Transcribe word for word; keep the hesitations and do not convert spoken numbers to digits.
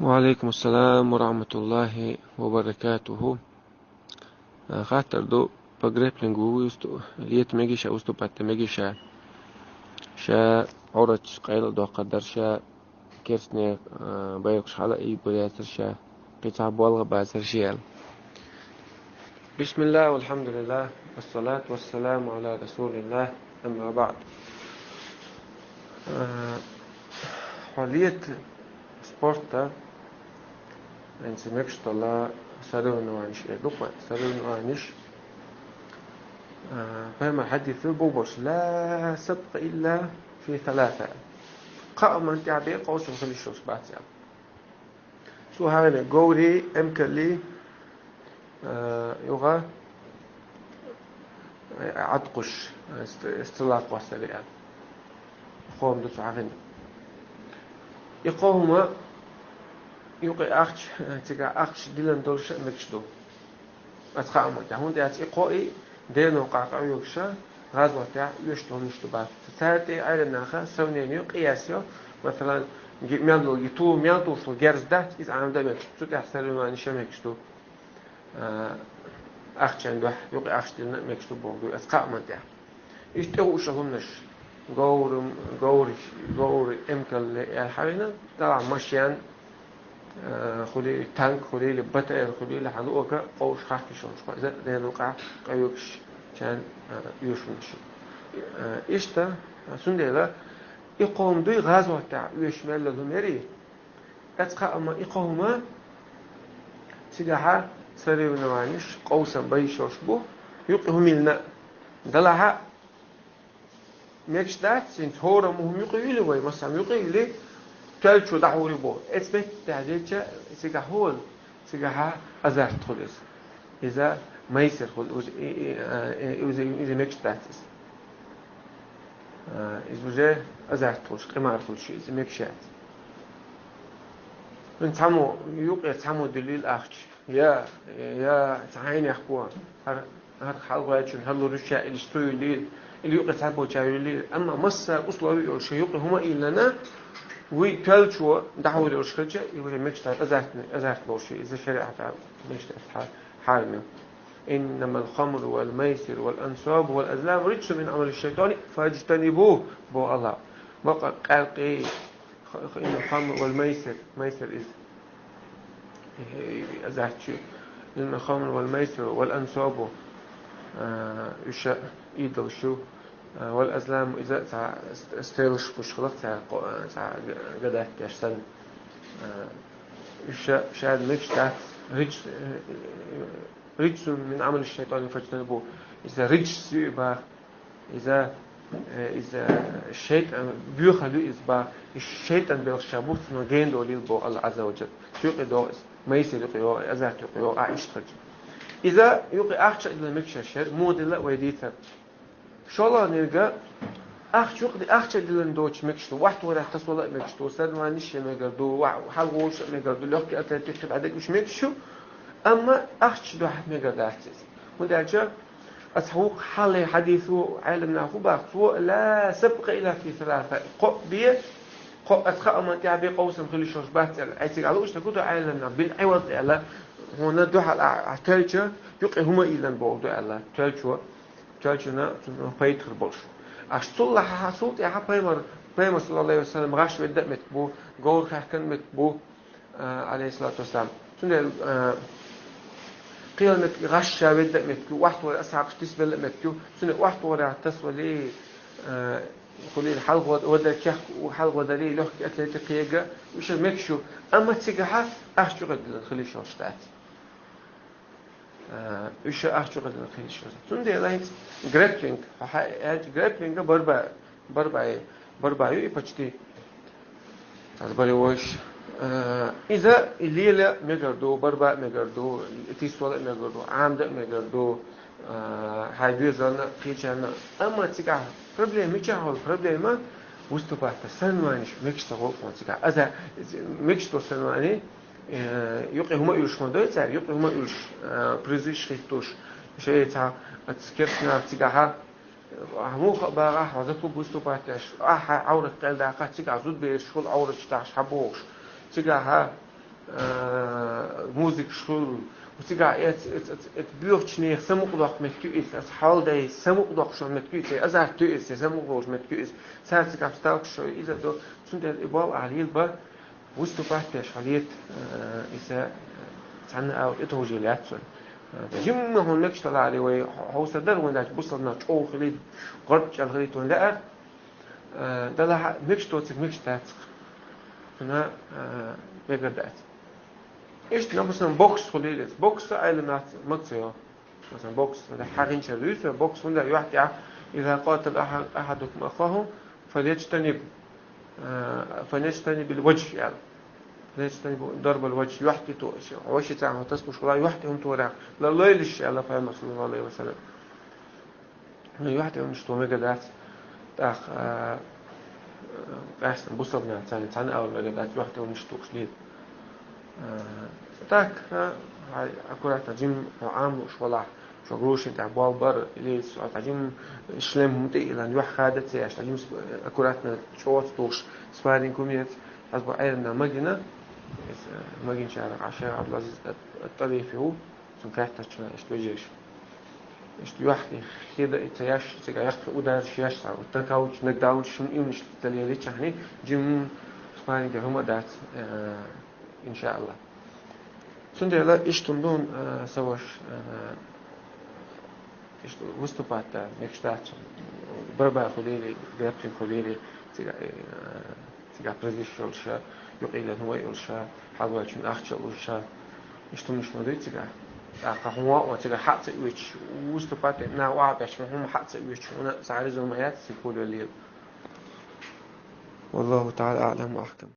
وعليكم السلام ورحمة الله وبركاته. Э, хаттар ду, по грэпплингу высту-, лет мегиша выступать мегиша. Ша гӀурач къайла доккха дарша, керсне, э, байкуш хала и бурятарша, кхицӀа болга базарша. بسم الله والحمد لله والصلاة والسلام على رسول الله، أما بعد. Э, хӀалият спорта, янцамекшдала соревнованиш, э, дукха соревнованиш, э, пайма хадису бубаш: «لا سبق إلا في ثلاثة». Кхаъ ман тӀехьа бе къовсам хилишалш бац. Цу хӀаране говри, эмкали, э, юга, э, гӀаткъуш, э, ст-, стелла кхоссари а. Хом ду цу хӀаране. И кхо хӀума юкъе ахча, э, цига ахча дилан долуш а мегаш ду. Ас хаамал тӀехь. ХӀунда аьлча и кхо и дено къакъа оьгуша, гӀазот тӀехь оьшуш долуш ду бац. Цара тӀе Ӏелам наха сравнение йо, къияс йо, масалан, ги-, мел долу, ги ту-, мел тушал герз дац, иза Ӏамда мегаш, цу тӀехь соревнованиш а мегаш ду. А, ахчан дуьхьа, юкъе ахча дина а мегаш ду боху ду, ас хаамал тӀехь. Иштта тӀе хууша хӀуманаш, говрам-, говраш, говри эмкалле аьлла хьавина, тӀаккха машен, э, хуьлийла, танк хуьлийла, БТР хуьлийла, хьан луъага къовш хахкиш йолуш, иза дена юкъахь къоьгуш чан, э, оьшурш. Э, иштта, цундела, и кхо хӀума дуй гӀазот тӀехь оьшуш мел долу хӀума яри, эцкъа амма и кхо хӀума цигахьа соревнованиш, къовсам байш йолуш бу, юкъе хӀума йилна а. Далахьа, мегаш дац, хӀинца хӀора мухӀам юкъе йили вай, масалан, юкъе йили, тоьллачо дӀахьур ю боху. Эцу меттехь деча, цигахь хӀола, цигахьа азарт хуьлу иза. Иза майсар хуьлу, иза, и, и, а, и, иза, иза мегаш дац иза. А, иза уже азарт хуьлуш, къимар хуьлуш, иза мегаш яц. ХӀинца цхьаммо, юкъе цхьаммо дилийла ахча. Я, я, цхьа хьайнехко, хӀара, хӀара хьалхочун, хӀара лур ю ша, или сту юлийла, или юкъе цхьаболча юлийла. Амма массара условие йолуш, юкъе хӀума а йиллина, вуй тоьллачо дӀахьур йолуш хилча, и вуй мегаш дац, азартный, азарт болуш, иза шариӀатехь мегаш дац хьа-, хьарам ю. «إنما الخمر والميسر والأنصاب والأزلام رجس من عمل الشيطان فاجتنبوه», боху Аллах. Бакъ къаьркъи, Х-, х-, إنما الخمر والميسر, майсар иза. Э, азарт ю. «إنما الخمر والميسر والأنصاب», э, уьш а идолаш ю. Э, «والأزلام», иза цхьа с-, стрелаш буш хиларх, цхьа къо-, э, цхьа г-, гадать деш санна. Э, уьш а шадерг мегаш дац, ридж-, э, э, «رجس من عمل الشيطان فاجتنبوه». Иза риджс ю и бах. Иза, э, иза шайтӀан боьхалла ю иза бах. И шайтӀан белхаш ша бух, цунах гена долийла боху Аллах Азза ва Джалла. Цу юкъе догӀу иза. Майсар юкъе йогӀу, азарт юкъе йогӀу, а, иштта хилча. Иза юкъе ахча а дилла мегаш яра, муха дилла а вай дийцар. ШолгӀаниг, ахча юкъе ахча а диллина доцуш мегаш ду, охьатохарехь тасавала а мегаш ду, соревнованиш а ян мегар ду, ва-, хьалхаволуш а мегар ду, легкий атлетика а дӀадегуш мегаш ю, амма ахча дуьхьа мегар дац иза. ХӀунда аьлча, Аса хьух хьалхе хьадисо Ӏеламнаха хӀун бах, цо: «لا سبق إلا في ثلاثة». Кхоъ бе, кхоъ аса хааман тӀехь бе къовсам хила йиш йолуш бац аьлла. Ай цига лууш ца гуто Ӏеламнаха, бил Ӏиваз аьлла, хьуна дуьхьал а, а тоьлча, юкъе хӀума йиллина боху ду аьлла. Тоьлчо, тоьлчана цунна пайда хир болуш. Аш цул лахьа, цул тӀехьа пайхамар, пайхамар, саллаллаху алейхи ва саллям, гӀаш ведда а меттиг бу, говр хаьхкан меттиг бу, а, алейхиссалату вассалам. Цундела, а, кхел меттиг гӀаш ша ведда а меттиг ю, охьатохаре асхьабаш дисбелла а меттиг ю. Цундела охьатохарехь тасавали, а, хуьлийла хьалхавадари, чехка хьалхавадари, легкий атлетика кхега, уьш а мегаш ю. Амма цигахьа ахча юкъе диллина хила йиш йолуш дац. А, уьш а ахча юкъе диллина хила йиш йолуш дац. Цундела хӀинца грэпплинг, хьа-, хьа-, грэпплинга барба Барба, барба ю и почти. Аз баре вайш. Э, иза и лела мегар ду, барба а мегар ду, тисвала а мегар ду, Ӏамда а мегар ду, э, хьай доьзална, кхечарна. Амма цигахь проблема мичахь хьол? Проблема выступать санваниш мегаш ца гӀолхун цигахь. Аза мегаш до санвани, э, юкъе хӀума уьлуш ма дой цара, юкъе хӀума уьлуш, э, призыш хӀиттуш, шей цхьа, ацкерсна цигахьа, Ахьа муха а багӀахь, хьо закон выступать деш, ахьа Ӏоврат къел даккхахь, цигахь зудбераш хуьлу Ӏовраташ дахьаш хьабохуш. Цигахьа, а, музыкаш хуьлу, цигахь эц, эц, эц, эц боьхачу нехан самукъадоккху меттиг ю иза, аса хьалдай самукъадоккхуш меттиг ю иза, азарт ю иза, самукъадоккхуш меттиг ю иза, цара цигахь сталкаш шо иза а до, цундела и болу ахьа лела бан, выступать деш хьалета, а, иза, а, цхьанна а тӀетовжий лаьцна. А, жимма хьуна мегаш даларе вай, хьо-, хьовса дара вайн даьлча бусалба нах чӀогӀа хилийта, гӀорпачӀал хилийта вайн лаьара, а, далахь а мегаш доцург мегаш дац. Хьуна, а, мегар дац. Иштта, например, бокс хуьлийла иза. Бокс Ӏелам нах мага ца йо. Масалан, бокс, хьагӀинчара дуьйцу, бокс хӀунда юьхь тӀехь, «إذا قاتل أح-، أحدكم أخاه فليجتنب، а, فليجتنب الوجه», аьлла. «فليجتنب ضرب الوجه», юьхь тӀе то-, ваша царна хьо тасалуш вала, юьхь тӀе хӀума торах, ла лойла ша, аьлла Пайхамар саллаллаху Ӏалайхи ва саллам. Ну, юьхь тӀе хӀуманаш то мегар дац, тӀаккха, а, къаьстина бусалба нах царна цхьанна а ала мегар дац, юьхь тӀе хӀуманаш тухуш лела. А, так, а, хьай аккуратно, жим хьо Ӏамлуш валахь, шо грушин тӀехь болх бар, или со цхьа жим шлем хӀума тӀе а йиллина, юьхь хада ца еш, цхьа жим с-, аккуратно чӀогӀа ца тухуш, спарринг хӀума яц, хьаза бу Ӏерна магина, иза, а, магинчарах Ӏа шайх Ӏабдулазиз ат-, ат-Тарифи ву, цунна хаьттачунна иштта вежарша. Иштта юьхь тӀе хи дан и ца еш, цигахь яккхий удараш еш, цхьа вот такауташ, нокдауташ, хӀума иштта ца лелийчахьана, жим спарринг хӀума а дац, э, иншааллах. Цундела иштта хӀума ду, э, сан ваша, э, иштта выступать дан мегаш дац, барабан хуьлийла, грэпплинг хуьлийла, цигахь, э, цигахь призаш йолуш, юкъе лелла хӀума йолуш, хьалаваьллачунна ахча луш, иштта хӀуманаш ма дуй цигахь. ТӀаккха хӀун вао цигахь хьаъ ца оьцуш, выступать дина нах охьабаьхча, хӀума хьаъ ца оьцуш, хьуна цхьа резон ма яц, цига хуьлийла. والله تعالى أعلم وأحكم.